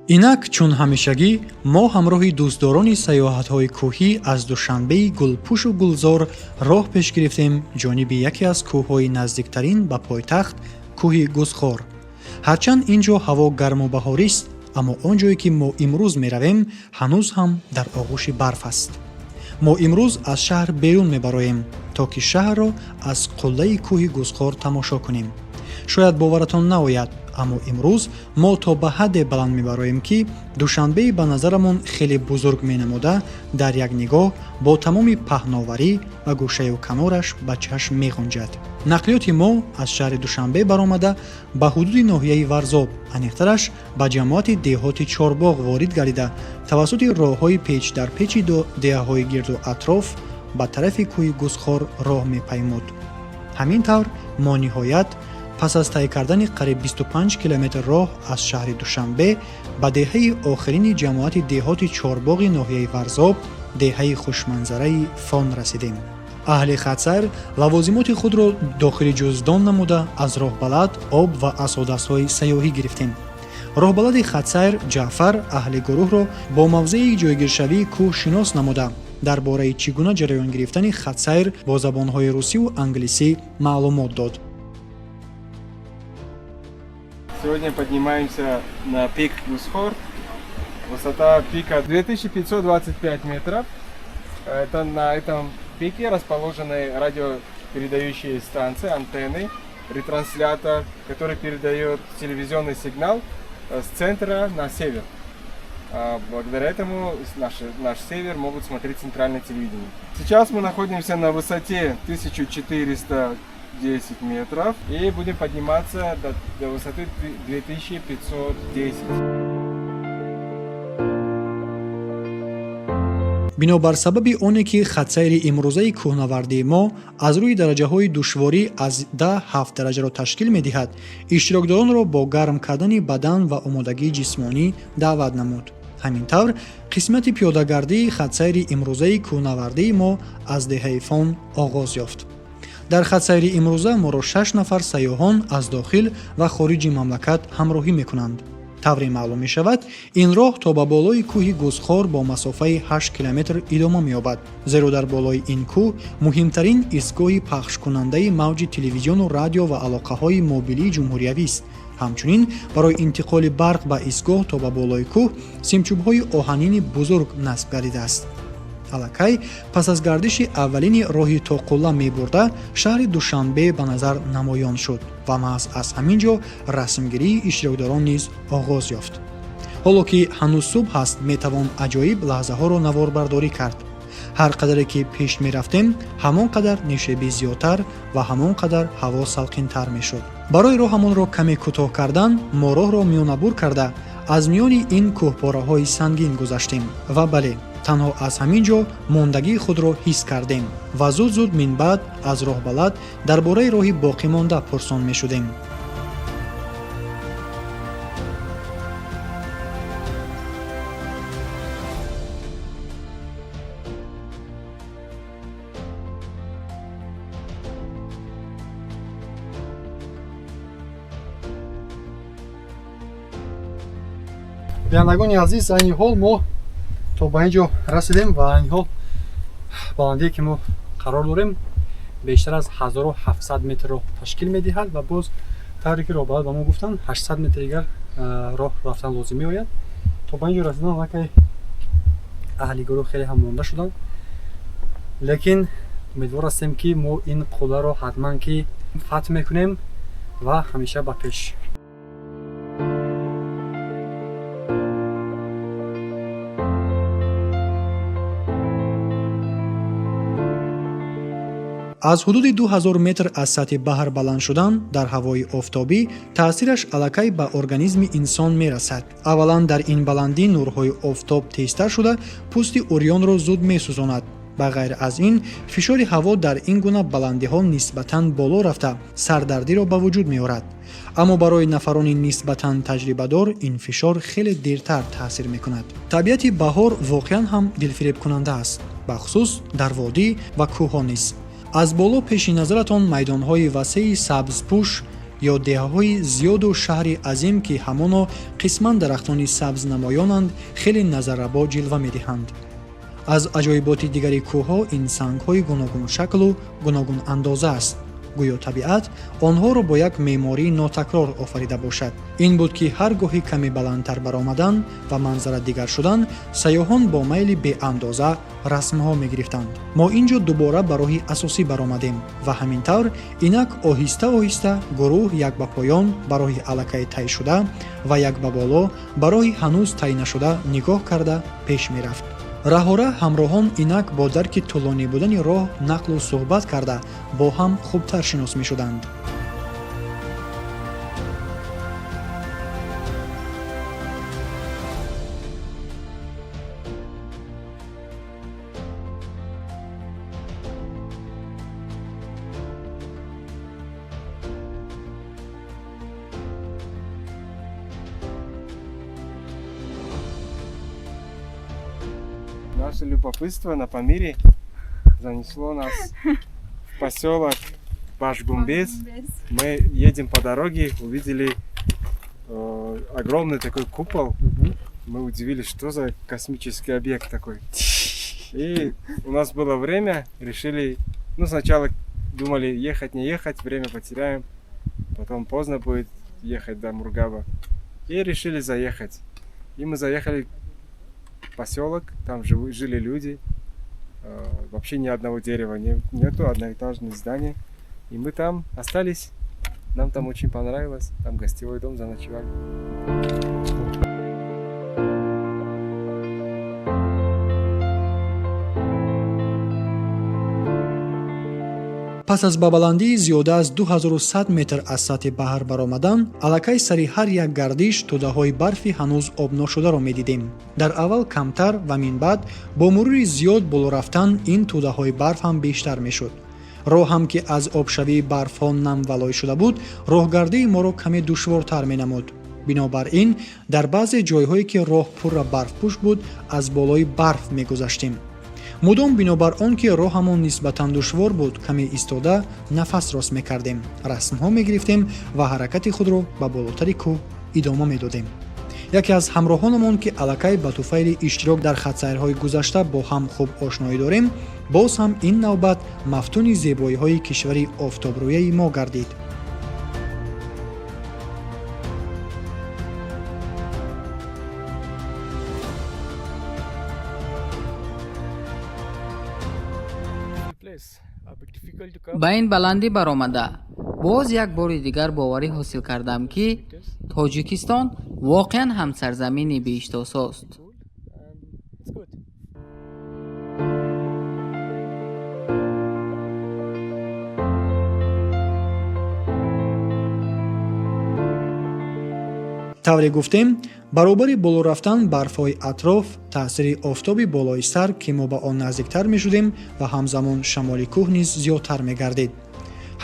Инак, чун ҳамешагӣ, мо ҳамроҳи дӯстдорони сайёҳатҳои кӯҳӣ аз Душанбеи гулпӯшу гулзор роҳ пеш гирифтем ҷониби яке аз кӯҳҳои наздиктарин ба пойтахт, кӯҳи Гузхор. Ҳарчанд ин ҷо ҳаво гарму баҳорист, аммо он ҷое ки мо имрӯз меравем, ҳанӯз ҳам дар оғӯши барф аст. Мо имрӯз аз шаҳр берун мебароем, то ки шаҳрро аз қуллаи кӯҳи Гузхор тамошо кунем. Шояд боваратон наояд, аммо имрӯз мо то ба ҳадде баланд мебароем, ки Душанбеи ба назарамон хеле бузург менамуда, дар як нигоҳ бо тамоми паҳноварӣ ва гӯшаю канораш ба чашм меғунҷад. Нақлиёти мо аз шаҳри Душанбе баромада, ба ҳудуди ноҳияи Варзоб, аниқтараш ба ҷамоати деҳоти Чорбоғ ворид гардида, тавассути роҳҳои печ дар печи деҳаҳои гирду атроф ба тарафи кӯҳи Гузхор роҳ мепаймуд. Ҳамин тавр, мо ниҳоят пас аз тай кардани қариб 25 километр роҳ аз шаҳри Душанбе ба деҳаи охирини ҷамоати деҳоти Чорбоғи ноҳияи Варзоб, деҳаи хушманзараи Фон расидем. Аҳли хатсайр лавозимоти худро дохили ҷуздон намуда, аз роҳбалад об ва асодастҳои сайёҳӣ гирифтем. Роҳбалади хатсайр Ҷаъфар аҳли гурӯҳро бо мавзеи ҷойгиршавии кӯҳ шинос намуда, дар бораи чӣ гуна ҷараён гирифтани хатсайр бо забонҳои русиву англисӣ маълумот дод. Сегодня поднимаемся на пик Гусхор. Высота пика 2525 метров. Это на этом пике расположены радиопередающие станции, антенны, ретранслятор, который передает телевизионный сигнал с центра на север. Благодаря этому наш север могут смотреть центральное телевидение. Сейчас мы находимся на высоте 1410 метров и будем подниматься до высоты 2510. Бинобар сабаби оне ки хатсайри имрӯзаи кӯҳнавардии мо аз рӯи дараҷаҳои душворӣ аз 10 7 дараҷаро ташкил медиҳад, иштирокдоронро бо гарм кардани бадан ва омодагии ҷисмонӣ даъват намуд. Ҳамин тавр, қисмати пиёдагардии хатсайри имрӯзаи кӯҳнавардии мо аз деҳаи Фон оғоз ёфт. Дар хатсайри имрӯза моро шаш нафар сайёҳон аз дохил ва хориҷи мамлакат ҳамроҳӣ мекунанд. Тавре маълум мешавад, ин роҳ то ба болои кӯҳи Гузхор бо масофаи 8 километр идома меёбад, зеро дар болои ин кӯҳ муҳимтарин истгоҳи пахшкунандаи мавҷи телевизиону радио ва алоқаҳои мобилии ҷумҳуриявист. Ҳамчунин, барои интиқоли барқ ба истгоҳ то ба болои кӯҳ симчӯбҳои оҳанини бузург насб гардидааст. Аллакай пас аз гардиши аввалини роҳи то қулла мебурда, шаҳри Душанбе ба назар намоён шуд ва маҳз аз ҳамин ҷо расмгирии иштирокдорон низ оғоз ёфт. Ҳоло ки ҳанӯз субҳ аст, метавон аҷоиб лаҳзаҳоро наворбардорӣ кард. Ҳар қадаре ки пеш мерафтем, ҳамон қадар нишебӣ зиёдтар ва ҳамон қадар ҳаво салқинтар мешуд. Барои роҳамонро каме кӯтоҳ кардан, мо роҳро миёнабур карда, аз миёни ин кӯҳпораҳои сангин гузаштем. Ва бале, танҳо аз ҳамин ҷо мондагии худро ҳис кардем ва зуд-зуд минбаъд аз роҳбалад дар бораи роҳи боқимонда пурсон мешудем. Бинандагони азиз, айни ҳол мо то ба ин ҷо расидем ва айни ҳол баландие ки мо қарор дорем, бештар аз 1700 метрро ташкил медиҳад ва боз, тавре ки роҳбалад ба мо гуфтанд, 800 метр дигар роҳ рафтан лозим меояд. То ба ин ҷо расидан аллакай аҳли гурӯҳ хеле ҳам монда шуданд, лекин умедвор ҳастем, ки мо ин қулларо ҳатман ки фатҳ мекунем ва ҳамеша ба пеш. Аз ҳудуди 2000 метр аз сатҳи баҳр баланд шудан дар ҳавои офтобӣ таъсираш аллакай ба организми инсон мерасад. Аввалан, дар ин баландӣ нурҳои офтоб тезтар шуда, пӯсти урёнро зуд месӯзонад. Ба ғайр аз ин, фишори ҳаво дар ин гуна баландиҳо нисбатан боло рафта, сардардиро ба вуҷуд меорад. Аммо барои нафарони нисбатан таҷрибадор ин фишор хеле дертар таъсир мекунад. Табиати баҳор воқеан ҳам дилфиребкунанда аст, бахусус дар водӣ ва кӯҳҳо низ. Аз боло пеши назаратон майдонҳои васеи сабзпӯш, Ё деҳаҳои зиёду шаҳри азим, ки ҳамоно қисман дарахтони сабз намоёнанд, хеле назаррабо ҷилва медиҳанд. Аз аҷоиботи дигари кӯҳҳо ин сангҳои гуногуншаклу гуногунандоза аст. Гӯё табиат онҳоро бо як меъмории нотакрор офарида бошад. Ин буд, ки ҳар гоҳи каме баландтар баромадан ва манзара дигар шудан, сайёҳон бо майли беандоза расмҳо мегирифтанд. Мо ин ҷо дубора ба роҳи асосӣ баромадем ва ҳамин тавр инак оҳиста оҳиста гурӯҳ як ба поён, ба роҳи аллакай тай шуда, ва як ба боло, ба роҳи ҳанӯз тай нашуда нигоҳ карда пеш мерафт. Раҳора ҳамроҳон инак бо дарки тӯлонӣ будани роҳ нақлу суҳбат карда, бо ҳам хубтар шинос мешуданд. Наше любопытство на Памире занесло нас в поселок Башгумбез. Мы едем по дороге, увидели огромный такой купол. Мы удивились, что за космический объект такой. И у нас было время, решили, ну, сначала думали, ехать, не ехать, время потеряем, потом поздно будет ехать до Мургаба. И решили заехать. И мы заехали в поселок, там жили люди, вообще ни одного дерева нету, одноэтажное здание. И мы там остались, нам там очень понравилось, там гостевой дом, заночевали. Пас аз ба баландии зиёда аз 2100 метр аз сатҳи баҳр баромадан, аллакай сари ҳар як гардиш тӯдаҳои барфи ҳанӯз обношударо медидем. Дар аввал камтар ва минбаъд бо мурури зиёд боло рафтан ин тӯдаҳои барф ҳам бештар мешуд. Роҳ ҳам, ки аз обшавии барфҳо намвалой шуда буд, роҳгардии моро каме душвортар менамуд. Бинобар ин дар баъзе ҷойҳое, ки роҳ пурра барфпӯш буд, аз болои барф мегузаштем. Мудом бинобар он ки роҳамон нисбатан душвор буд, каме истода нафас рост мекардем, расмҳо мегирифтем ва ҳаракати худро ба болотари кӯҳ идома медодем. Яке аз ҳамроҳонамон, ки аллакай ба туфайли иштирок дар хатсайрҳои гузашта бо ҳам хуб ошноӣ дорем, боз ҳам ин навбат мафтуни зебоиҳои кишвари офтобрӯяи мо гардид. Ба ин баландӣ баромада, боз як бори дигар боварӣ ҳосил кардам, ки Тоҷикистон воқеан ҳам сарзамини биҳиштосост. Тавре гуфтем, баробари боло рафтан барфҳои атроф, таъсири офтоби болои сар, ки мо ба он наздиктар мешудем, ва ҳамзамон шамоли кӯҳ низ зиёдтар мегардид.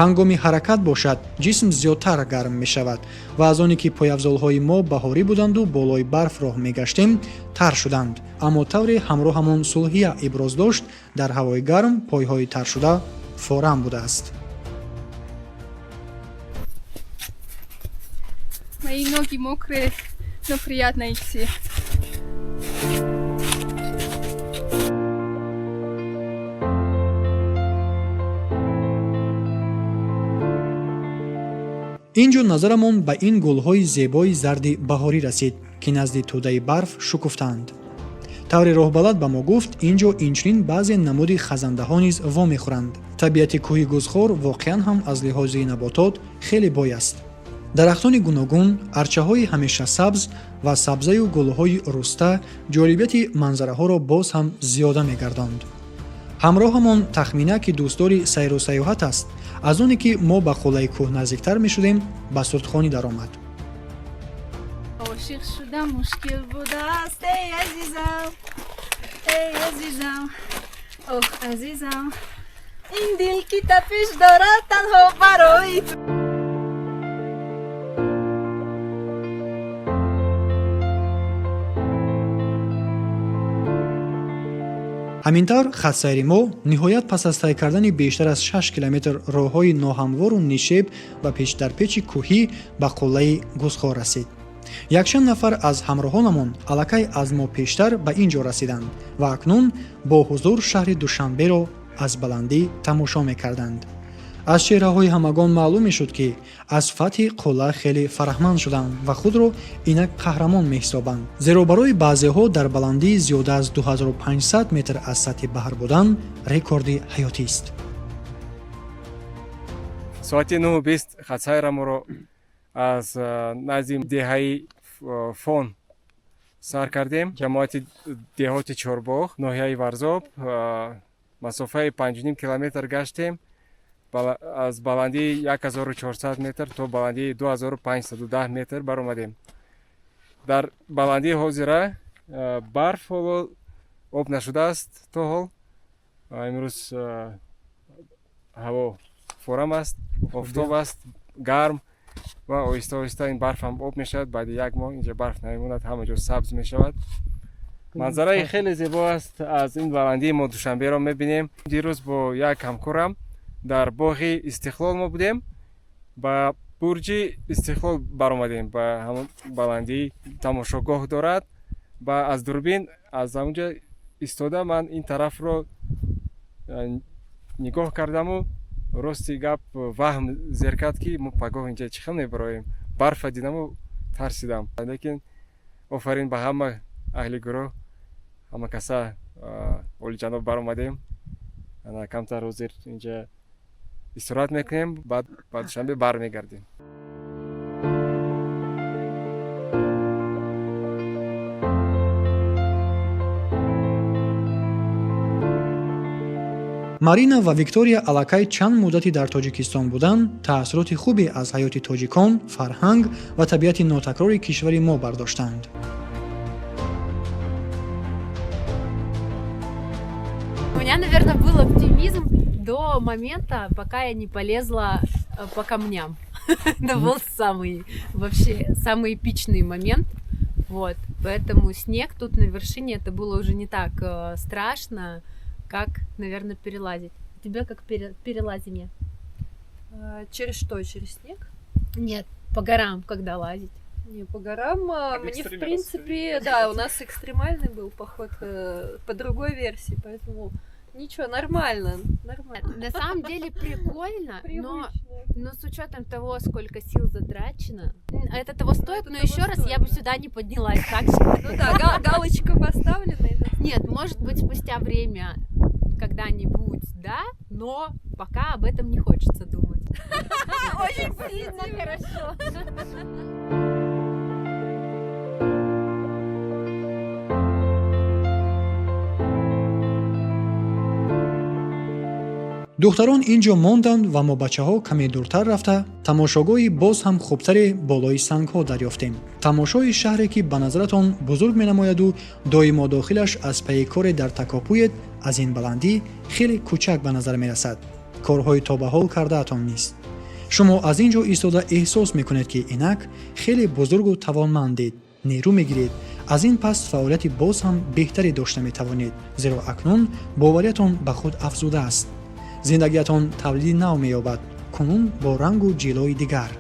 Ҳангоми ҳаракат бошад, ҷисм зиёдтар гарм мешавад ва аз оне ки пойафзолҳои мо баҳорӣ буданду болои барф роҳ мегаштем, тар шуданд. Аммо тавре ҳамроҳамон Сулҳия иброз дошт, дар ҳавои гарм пойҳои таршуда форам будааст. Мои ноги мокрые, но приятно идти. Ин ҷо назарамон ба ин гулҳои зебои зарди баҳорӣ расид, ки назди тӯдаи барф шукуфтаанд. Тавре роҳбалад ба мо гуфт, ин ҷо инчунин баъзе намуди хазандаҳо низ вомехӯранд. Табиати кӯҳи Гузхор воқеан ҳам аз лиҳози наботот хеле бой аст. Дарахтони гуногун, арчаҳои ҳамеша сабз ва сабзаю гулҳои руста ҷолибияти манзараҳоро боз ҳам зиёда мегардонд. Ҳамроҳамон Тахмина, ки дӯстдори сайру сайёҳат аст, аз оне ки мо ба қуллаи кӯҳ наздиктар мешудем, ба сурудхонӣ даромад. Ошиқ шудам мушкил будааст, эй азизам, эй азизам, оҳ, азизам, ин дил ки тапиш дорад танҳо барои ту. Ҳамин тавр, хатсайри мо ниҳоят пас аз тай кардани бештар аз 6 километр роҳҳои ноҳамвору нишеб ва печдарпечи кӯҳӣ ба қуллаи Гузхор расид. Якчанд нафар аз ҳамроҳонамон аллакай аз мо пештар ба ин ҷо расиданд ва акнун бо ҳузур шаҳри Душанберо аз баландӣ тамошо мекарданд. Аз чеҳраҳои ҳамагон маълум мешуд, ки аз фатҳи қулла хеле фараҳманд шуданд ва худро инак қаҳрамон меҳисобанд, зеро барои баъзеҳо дар баландии зиёда аз 2500 метр аз сатҳи баҳр будан рекорди ҳаётист. Соати 9:20 хатсайраморо аз назди деҳаи Фон сар кардем, ҷамоати деҳоти Чорбоғ, ноҳияи Варзоб. Масофаи 5,5 километр гаштем, аз баландии 1400 метр то баландии 2510 метр баромадем. Дар баландии ҳозира барф ҳоло об нашудааст то ҳол. Имрӯз ҳаво форам аст, офтоб аст, гарм, ва оҳиста оҳиста ин барф ҳам об мешавад. Баъди як моҳ инҷа барф намемонад, ҳама ҷо сабз мешавад. Манзараи хеле зебо аст. Аз ин баландии мо Душанберо мебинем. Дирӯз бо як ҳамкорам дар боғи Истиқлол мо будем, ба бурҷи Истиқлол баромадем, ба ҳамон баландии тамошогоҳ дорад, ва аз дурбин аз ҳамонҷо истода ман ин тарафро нигоҳ кардаму, рости гап, ваҳм зер кард, ки мо пагоҳ инҷа чӣ хел мебароем. Барфа дидаму тарсидам, лекин офарин ба ҳама аҳли гурӯҳ, ҳама каса олиҷаноб баромадем. Ана камтар ҳозир инҷа истироҳат мекунем, баъд ба Душанбе бармегардем. Марина ва Виктория аллакай чанд муддате дар Тоҷикистон буданд, таассуроти хубе аз ҳаёти тоҷикон, фарҳанг ва табиати нотакрори кишвари мо бардоштанд. У меня, наверное, был оптимизм до момента, пока я не полезла по камням. Это был самый, вообще, самый эпичный момент. Вот, поэтому снег тут на вершине, это было уже не так страшно, как, наверное, перелазить. У тебя как перелазение? Через что? Через снег? Нет, по горам, когда лазить. Не, по горам Об мне, в экстриме принципе, расскажи. Да, у нас экстремальный был поход по другой версии, поэтому ничего, нормально, нормально. На самом деле прикольно, но, Привычно. Но с учетом того, сколько сил затрачено, это того стоит, Это но того еще раз стоит, я бы да. сюда не поднялась, так что... Ну да, галочка поставлена. И да. Нет, может быть, спустя время когда-нибудь, да, но пока об этом не хочется думать. Очень Сильно хорошо. Духтарон ин ҷо монданд ва мо бачаҳо каме дуртар рафта, тамошогоҳи боз ҳам хубтаре болои сангҳо дарёфтем. Тамошои шаҳре, ки ба назаратон бузург менамояду доимо дохилаш аз пайи коре дар такопӯед, аз ин баландӣ хеле кӯчак ба назар мерасад. Корҳои то ба ҳол кардаатон нест. Шумо аз ин ҷо истода эҳсос мекунед, ки инак хеле бузургу тавонмандед, нерӯ мегиред, аз ин пас фаъолияти боз ҳам беҳтаре дошта метавонед, зеро акнун бовариятон ба худ афзудааст. Зиндагиятон тавлиди нав меёбад, кунун бо рангу ҷилои дигар.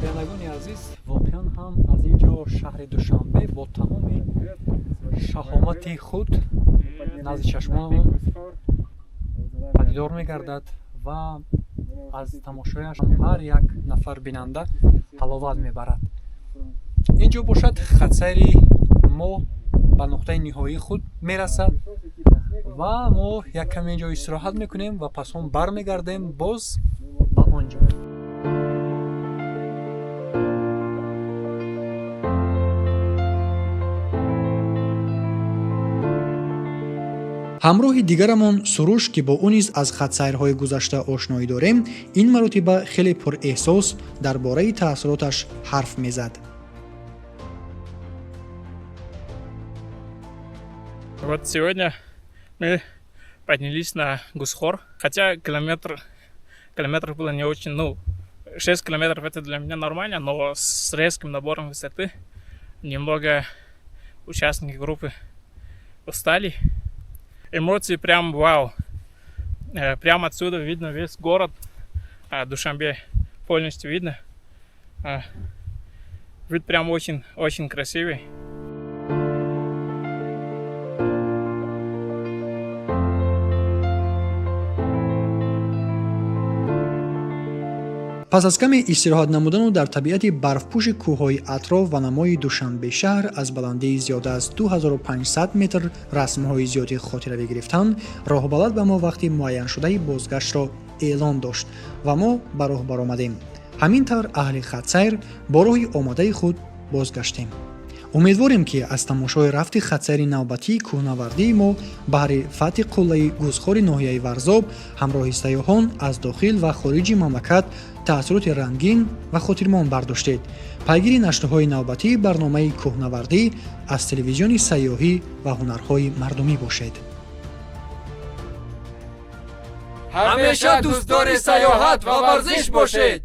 Бинандагони азиз, воқеан ҳам аз ин ҷо шаҳри Душанбе бо тамоми шаҳомати худ назди чашмонамон падидор мегардад ва аз тамошояш ҳар як нафар бинанда ҳаловат мебарад. Ин ҷо бошад, хатсайри мо ба нуқтаи ниҳоии худ мерасад ва мо як каме ин ҷо истироҳат мекунем ва пас он бармегардем боз ба он ҷо. Ҳамроҳи дигарамон Суруш, ки бо ӯ низ аз хатсайрҳои гузашта ошноӣ дорем, ин маротиба хеле пурэҳсос дар бораи таассуроташ ҳарф мезад. Вот сегодня мы поднялись на Гусхор, хотя километров было не очень, ну, 6 километров это для меня нормально, но с резким набором высоты немного участники группы устали. Эмоции прям вау. Прямо отсюда видно весь город. Душанбе полностью видно. Вид прям очень, очень красивый. Пас аз каме истироҳат намудану дар табиати барфпӯши кӯҳҳои атроф ва намои Душанбе шаҳр аз баландии зиёда аз 2500 метр расмҳои зиёди хотиравӣ гирифтан, роҳбалад ба мо вақти муайяншудаи бозгаштро эълон дошт ва мо ба роҳ баромадем. Ҳамин тавр аҳли хатсайр бо роҳи омодаи худ бозгаштем. Умедворем, ки аз тамошои рафти хатсайри навбатии кӯҳнавардии мо баҳри фатҳи қуллаи Гузхори ноҳияи Варзоб ҳамроҳи сайёҳон аз дохил ва хориҷи мамлакат таассуроти рангин ва хотирмон бардоштед. Пайгири нашрҳои навбатии барномаи кӯҳнавардӣ аз телевизиони сайёҳӣ ва ҳунарҳои мардумӣ бошед. Ҳамеша дӯстдори сайёҳат ва варзиш бошед.